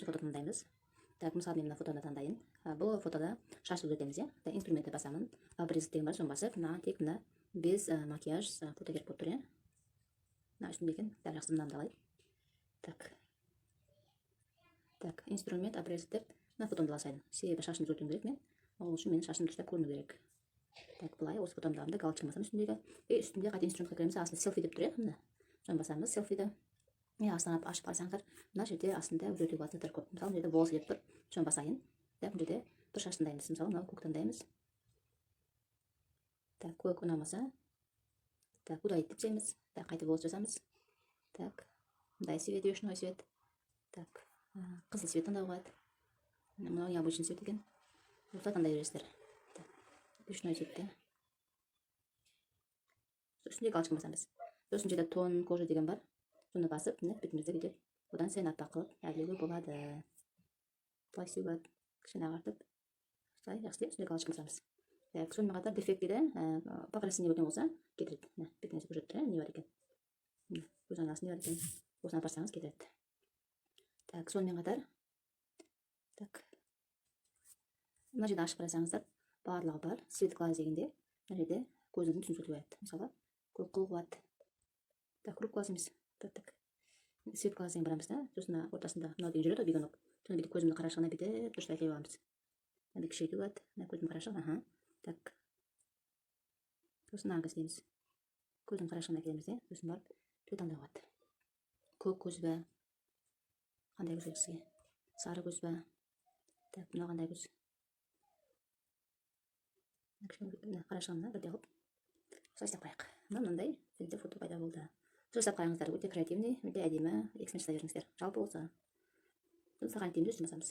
Бірінші фото таңдаймыз. Так, мысалы, мен мына фотоны таңдайын. Бұл фотода шашты өзгертеміз, иә. Так, инструментті басамын, обрезать деген бар, соны басып, мына тек мына без макияж фото керек болып тұр, иә. Мына үстінде екен. Так, жақсы, мынаны да алайық. Так, инструмент, обрезать деп мына фотомды ала салайын, себебі шашымды өзгертуім керек мен. Ол үшін менің шашым дұрыстап көріну керек. Так, былай осы фотомды аламын да, галочка басамын үстіндегі. И үстінде қайта инструментқа кіреміз. Астында селфи деп тұр, иә, міне, соны басамыз, селфиді. И астынан ашып қарасаңыздар, мына жерде астында өзгертуге болатын заттар көп. Мысалы, мына жерде волосы деп тұр, соны басайын. Так, мына жерде бір шаш таңдаймыз. Мысалы, мынау көк таңдаймыз. Так, көк ұнамаса, так, удалить деп тастаймыз. Так, қайтып волос жазамыз. Так, мындай цвет, вишневый цвет. Так, қызыл цвет таңдауға болады. Мынау необычный цвет екен. Осылай таңдай бересіздер. Так, вишневый цветте үстінде галочка басамыз. Сосын жерде тон кожи деген бар, соны басып, міне, бетімізді бүйтіп одан сайын аппақ қылып әрлеуге болады. Былай істеуге болады, кішкене ағартып, осылай. Жақсы, үстіне галочка басамыз. Так, сонымен қатар дефект дейді, покраснение өткен болса, кетіреді. Міне, бетіңізде көрсетіп тұр, иә, не бар екен, міне, көз айналасында не бар екен, осыны апарсаңыз, кетіреді. Так, сонымен қатар, так, мына жерде ашып қарасаңыздар, барлығы бар. Цвет глаз дегенде мына жерде көзіңіздің түсін өзгертуге болады. Мысалы, көк қылуға болады. Так, круг глаз емес. Так, цвет глаз деген барамыз да, сосын мына ортасында мынау деген жүреді ғой, бегунок. Соны бүйтіп көзімнің қарашығына бүйтіп дұрыстап әкеліп аламыз. Мынандай кішірейтуге болады мына көздің қарашығын. Аха, так, сосын мынаны істейміз, көздің қарашығына әкелеміз де, сосын барып түр таңдауға болады. Көк көз бе, қандай көз керек сізге, сары көз ба? Так, мынау қандай көз? Кішкене қарашығына бірдей қылып осылай істеп қояйық. Мына мынандай бізде фото пайда болды. Жасап қараңыздар, өте креативный, өте әдемі. Эксперимент жасай беріңіздер. Жалпы, осы сохранить дейміз, үстін басамыз.